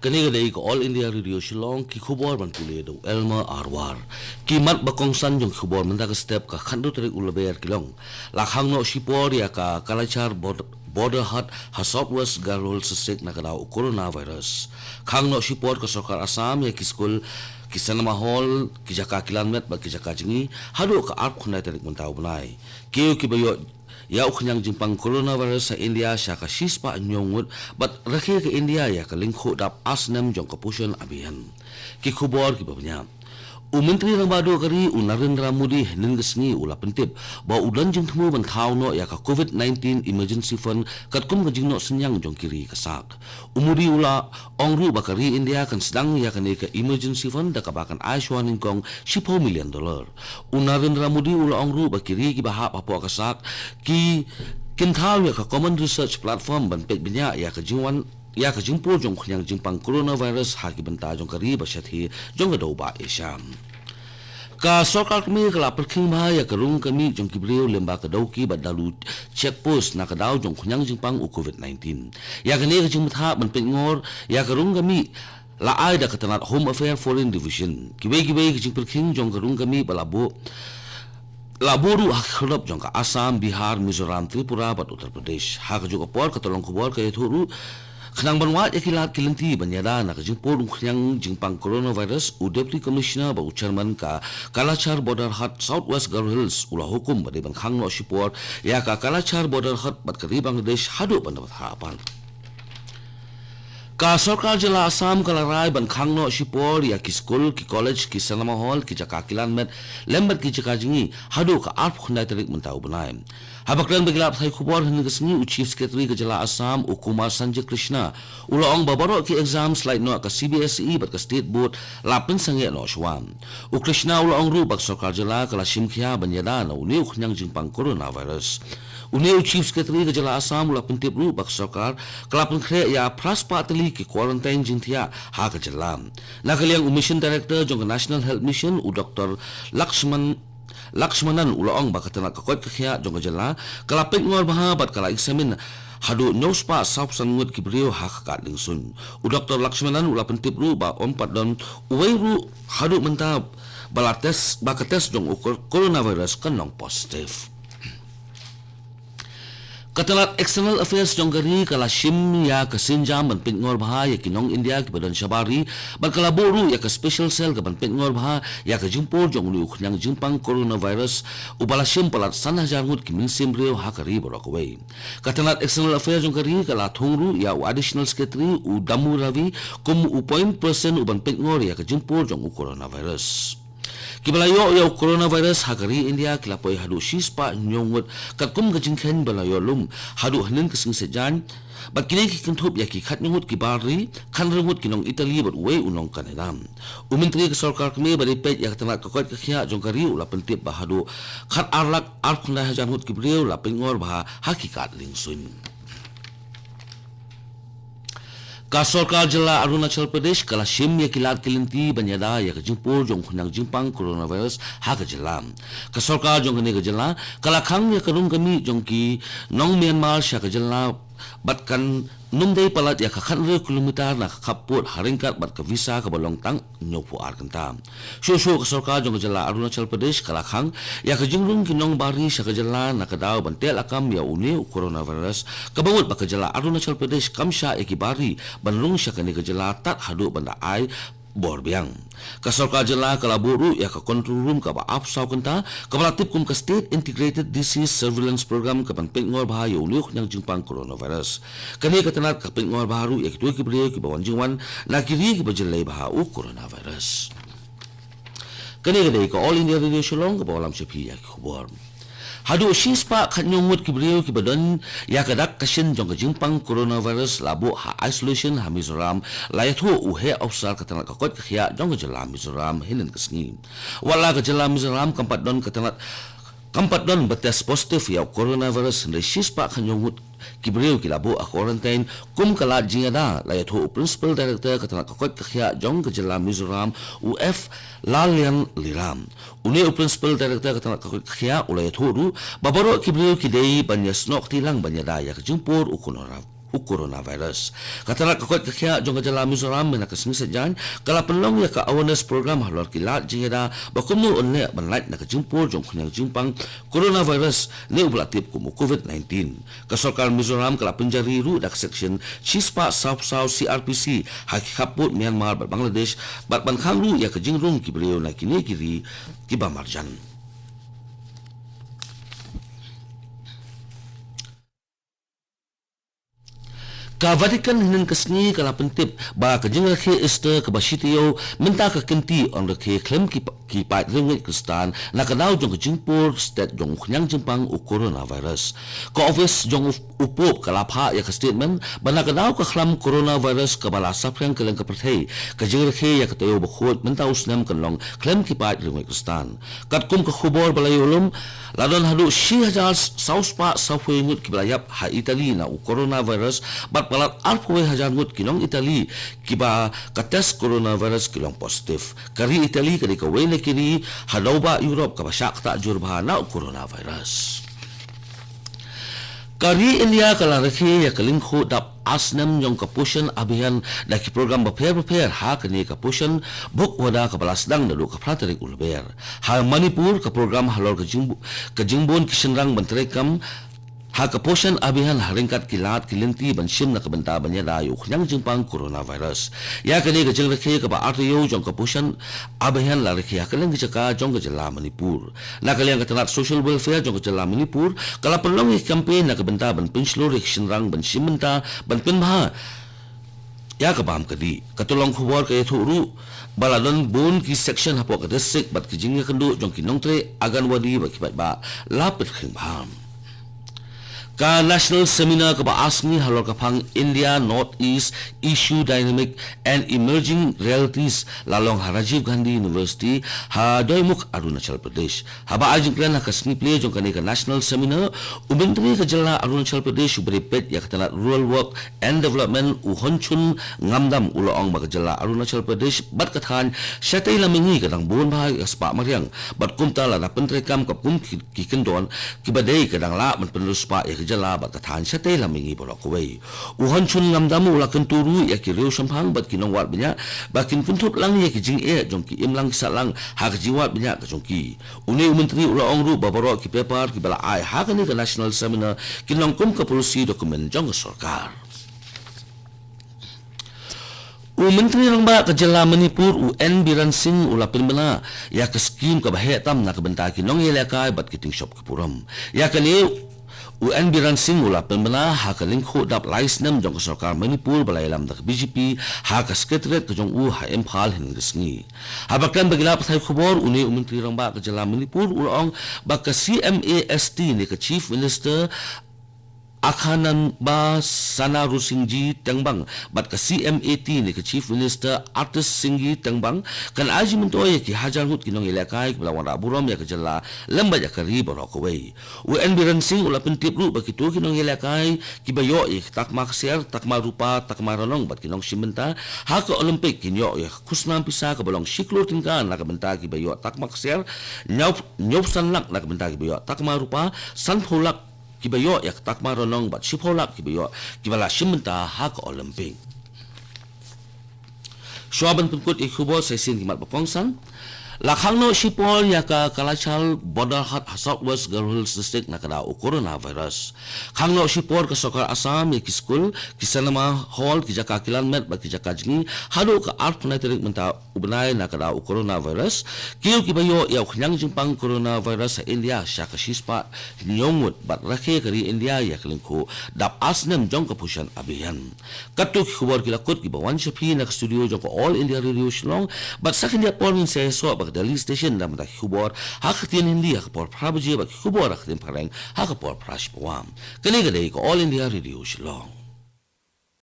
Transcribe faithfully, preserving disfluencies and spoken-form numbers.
Kane ka dei ka All India Radio Shillong, ki khubor ban pule da u Elmer Arwar. Ki mat ba kongsan jong ki khubor mynta ka step ka khatynriew tarik u Lber ki long: la khang noh shipor ïa ka Kalachar bor-, border hatt ha South West Garo Hills District na ka daw u coronavirus. Khang noh shipor ka sorkar Assam ïa ki skul, ki cinema hall, ki jaka kilan met bad ki jaka jngi haduh ka arphew khyndai tarik mynta u bnai. Kiew kiba ïoh ïa u khñiang jingpang coronavirus ha India sha ka shispah hynñiew ngut, bad rakhe ka India ïa ka lyngkhuh dap ar snem jong ka Poshan Abhiyan. Ki khubor kiba bniah. U Myntri Rangbah Duh ka ri u Narendra Modi hynnin ka sngi u la pyntip ba u don jingthmu ban thaw noh ïa ka covid nineteen Emergency Fund katkum ka jingnoh synñiang jong ki ri ka sak. U Modi u la ong ruh ba ka ri India kan sdang ïa kane ka Emergency Fund da kaba kan ai shuwa nyngkong shiphew million dollar. U Narendra Modi u la ong ruh ba ki ri kiba hap hapoh ka sak ki kin thaw ïa ka Common Research Platform ban peit bniah ïa ka jingwan ïa ka jingpur jong u khñiang jingpang coronavirus ha ki bynta jong ka ri ba shathie jong ka dewbah Asia. Ka sorkar kmie ka la pyrkhing bha ïa ka rung ka mih jong ki briew lyngba ka Dawki bad Dalu check post na ka daw jong u khñiang jingpang u covid nineteen. Ïa kane ka jingbthah ban peit ngor ïa ka rung ka mih la ai da ka tnat Home Affair Foreign Division. Kiwei kiwei ki jingpyrkhing jong ka rung ka mih ba la buh la buh ruh ha ki khyrdop jong ka Assam, Bihar, Mizoram, Tripura bad Uttar Pradesh. Ha kajuh ka por ka tnat khubor ka ïathuh ruh khnang ban wad ïa ki lad ki lynti ban ïada na ka jingpur u khñiang jingpang coronavirus, u Deputy Commissioner bad u Chairman ka Kalachar Border Hatt South West Garo Hills u la hukum ba dei ban khang noh shipor ïa ka Kalachar Border Hatt bad ka ri Bangladesh haduh ban da bthah pat. Ka sorkar jylla Assam ka la rai ban khang noh shipor ïa ki skul, ki college, ki cinema hall, ki jaka kilan met lem bad ki jaka jngi haduh ka arphew khyndai tarik mynta u bnai. Haba kren bad ki lad pathai khubor hynnin ka sngi, u Chief Secretary ka jylla Assam u Kumar Sanjay Krishna u la ong ba baroh ki exam slight noh ka C B S E bad ka State Board la pynsangeh noh shuwa. U Krishna u la ong ruh ba ka sorkar jylla ka la shim khia ban ïada na une u khñiang jingpang coronavirus. Une u Chief Secretary ka jylla Assam u la pyntip ruh ba ka sorkar ka la pynkhreh ïa phra spah tylli ki quarantine jingthiah ha ka jylla. Na ka liang u Mission Director jong ka National Health Mission u Doctor Lakshman Lakshmanan u la ong ba ka tnat ka koit ka khiah jong ka jylla ka la peit ngor bha bad ka la examine haduh hynñiew spah saw phew san ngut ki briew ha ka kad liengsuiñ. U Doctor Lakshmanan u la pyntip ruh ba ym pat don uwei ruh haduh mynta ba la test, ba ka test jong u cor-, coronavirus kan long positive. Ka tnat External Affairs jong ka ri ka la shim ïa ka sienjam ban peit ngor bha ïa ki nong India kiba don shabar ri, bad ka la buh ruh ïa ka special cell ka ban peit ngor bha ïa ka jingpur jong une u khñiang jingpang coronavirus uba la shim palat san hajar ngut ki mynsiem briew ha ka ri baroh kawei. Ka tnat External Affairs jong ka ri ka la thung ruh ïa u Additional Secretary u Damu Ravi kum u point person u ban peit ngor ïa ka jingpur jong u coronavirus. Kiba la ïoh ïa u coronavirus ha ka ri India ki la poi haduh shispah hynñiew ngut katkum ka jingkheiñ ba la ïoh lum haduh hynnin ka sngi Saitjaiñ. Bad kine ki kynthup ïa ki khathynñiew ngut ki bar ri, khathynriew ngut ki nong Italy bad uwei u nong Canada. U Myntri ka sorkar kmie ba dei peit ïa ka tnat ka koit ka khiah jong ka ri u la pyntip ba haduh khatar lak arphew khyndai hajar ngut ki briew la peit ngor bha ha ki kad liengsuiñ. Ka sorkar jylla Arunachal Pradesh ka la shim ïa ki lad ki lynti ban ïada ïa ka jingpur jong u khñiang jingpang coronavirus ha ka jylla. Ka sorkar jong kane ka jylla ka la khang ïa ka rung ka mih jong ki nong Myanmar sha ka jylla bad kan nym dei palat ïa ka khathynriew kilometer na ka khappud ha ryngkat bad ka visa kaba long tang hynñiewphew ar kynta. Shuh shuh ka sorkar jong ka jylla Arunachal Pradesh ka la khang ïa ka jingrung ki nong bar ri sha ka jylla na ka daw ban teh lakam ïa une u coronavirus, kaba mut ba ka jylla Arunachal Pradesh kam shah ïa ki bar ri ban rung sha kane ka jylla tad haduh ban da ai bor biang. Ka sorkar jylla ka la buh ruh ïa ka control room kaba arphew saw kynta, kaba la tip kum ka State Integrated Disease Surveillance Program, ka ban peit ngor bha ïa une u khñiang jingpang coronavirus. Kane ka tnat ka peit ngor bha ruh ïa kito ki briew kiba wan jingwan na ki ri kiba jyllei bha u coronavirus. Kane ka dei ka All India Radio Shillong kaba wallam sha phi ïa ki khubor. Haduh shispah khathynñiew ngut ki briew kiba don ïa ka dak ka shin jong ka jingpang coronavirus la buh ha isolation ha Mizoram, la ïathuh u heh ophisar ka tnat ka koit ka khiah jong ka jylla Mizoram hynnin ka sngi. Wat la ka jylla Mizoram kam pat don ka tnat, kam pat don ba test positive ïa u coronavirus, hynrei shispah khathynñiew ngut ki briew ki la buh ha quarantine kum ka lad jingïada, la ïathuh u Principal Director ka tnat ka koit ka khiah jong ka jylla Mizoram, u F Lallianliram. Une u Principal Director ka tnat ka koit ka khiah u la ïathuh ruh ba baroh ki briew ki dei ban ïasnoh kti lang ban ïada ïa ka jingpur u corona, u coronavirus. Ka tnad ka koit ka khiah jong ka jylla Mizoram mynta ka sngi Saitjaiñ ka la pynlong ïa ka awareness program halor ki lad jingïada ba kumno un leh ban lait na ka jingpur jong u khñiang jingpang coronavirus ne uba la tip kum u covid nineteen. Ka sorkar Mizoram ka la pynjari ruh da ka section shispah sawphew saw C R P C ha ki khappud Myanmar bad Bangladesh bad ban khang ruh ïa ka jingrung ki briew na kine ki ri kiba marjan. Ka Vatican hynnin ka sngi ka la pyntip ba ka jingrakhe Easter kaba shi taïew mynta ka kynti yn rakhe khlem ki, ki paid riewngeit Khristan na ka daw jong ka jingpur stet jong u khñiang jingpang u coronavirus. Ka office jong u, u Pope ka la phah ïa ka statement ba na ka daw ka khlam coronavirus kaba la saphriang kylleng ka pyrthei, ka jingrakhe ïa ka taïew bakhuid mynta u snem kan long khlem ki paid riewngeit Khristan. Katkum ka khubor ba la ïoh lum, la don haduh shi hajar saw spah sawphew ngut kiba la ïap ha Italy na u coronavirus bad palat arphew wei hajar ngut ki nong Italy kiba ka test coronavirus ki long positive. Ka ri Italy ka dei kawei na ki ri ha dewbah Europe kaba shah ktah jur bha na u coronavirus. Ka ri India ka la rakhe ïa ka lyngkhuh dap ar snem jong ka Poshan Abhiyan da ki program bapher bapher ha kane ka Poshan Pokharwa kaba la sdang naduh ka phra tarik u Lber. Ha Manipur ka program halor ka jing, ka jingbun ki shynrang ban treikam ha ka Poshan Abhiyan ha ryngkat ki lad ki lynti ban shim na ka bynta ban ïada ïa u khñiang jingpang coronavirus. Ïa kane ka jingrakhe kaba ar taïew jong ka Poshan Abhiyan la rakhe ha kylleng ki jaka jong ka jylla Manipur. Na ka liang ka tnad social welfare jong ka jylla Manipur ka la pynlong ïa ka campaign na ka bynta ban pynshlur ïa ki shynrang ban shim bynta ban pynbha ïa ka bam ka dih. Ka tyllong khubor ka ïathuh ruh ba la don bun ki section hapoh ka district bad ki jingïakynduh jong ki nongtrei Anganwadi bad ki paidbah la pynkhring bha. Ka National Seminar kaba ar sngi halor ka phang India North East Issue Dynamic and Emerging Realities la long ha Rajiv Gandhi University ha Doimukh, Arunachal Pradesh. Haba ai jingkren ha ka sngi plie jong kane ka National Seminar, u Myntri ka jylla Arunachal Pradesh uba dei peit ïa ka tnad Rural Work and Development u Hon Chun Ngamdam u la ong ba ka jylla Arunachal Pradesh bad ka thaiñ shatei lam mihngi ka dang bun bha ïa ka spah mariang bad kumta lada pyntreikam katkum ki, ki kyndon kiba dei ka dang lah ban pynriewspah ïa ka jylla bad ka thaiñ shatei lam mihngi baroh kawei. U Hon Chun Ngamdam u la kyntu ruh ïa ki riewshemphang bad ki nongwad bniah ba kin kynthup lang ïa ki jingeh jong ki imlang ki sahlang ha ka jingwad bniah ka jong ki. Une u Myntri u la ong ruh ba baroh ki paper kiba la ai ha kane ka National Seminar kin long kum ka policy document jong ka sorkar. U Myntri Rangbah ka jylla Manipur u N Biren Singh u la pynbna ïa ka skim kaba heh tam na ka bynta ki nongïalehkai bad ki tyngshop ki burom. Ïa kane u N Biren Singh u la pynbna ha ka lyngkhuh dap lai snem jong ka sorkar Manipur ba la ïalam da ka B J P ha ka Secretariat ka jong u ha Imphal hynnin ka sngi. Haba kren bad ki lad pathai khubor, une u Myntri Rangbah ka jylla Manipur u la ong ba ka C M A S T ne ka Chief Minister Akhananba Sanarusinghji Tengbang bad ka C M A T ne ka Chief Minister Artist Singhi Tengbang kan ai jingmyntoi ïa ki hajar ngut ki nongïalehkai kiba la wanrah burom ïa ka jylla lem bad ïa ka ri baroh kawei. U N Biren Singh u la pyntip ruh ba kito ki nongïalehkai kiba ïoh ïa ki takma ksiar, takma rupa, takma ranong bad ki nongshim bynta ha ka Olympic kin ïoh ïa ka khusnam pisa kaba long shi klur tyngka na ka bynta kiba ïoh takma ksiar, hynñiew, hynñiewphew san lak na ka bynta kiba ïoh takma rupa, sanphew lak kiba ïoh ïa ka takma ranong bad shiphew lak kiba ïoh kiba la shim bynta ha ka Olympic. Shuwa ban pynkut ïa ki khubor sa shisien ki mat ba kongsan. La khang noh shipor ïa ka Kalachal Border Hatt ha South West Garo Hills District na ka daw u coronavirus. Khang noh shipor ka sorkar Assam ïa ki skul, ki cinema hall, ki jaka kilan met bad ki jaka jngi haduh ka arphew nine tarik mynta u bnai na ka daw u coronavirus. Kiew kiba ïoh ïa u khñiang jingpang coronavirus ha India sha ka shispah hynñiew ngut bad rakhe ka ri India ïa ka lyngkhuh dap ar snem jong ka Poshan Abhiyan. Katto ki khubor ki la kut kiba wan sha phi na ka studio jong ka All India Radio Shillong bad sa khyndiat por ngin sa ïasoh bad ka Delhi Station da mynta ki khubor ha ka ktien Hindi ha ka por phra baje bad ki khubor ha ka ktien Phareng ha ka por phra shi pawa. Kane ka dei ka All India Radio Shillong.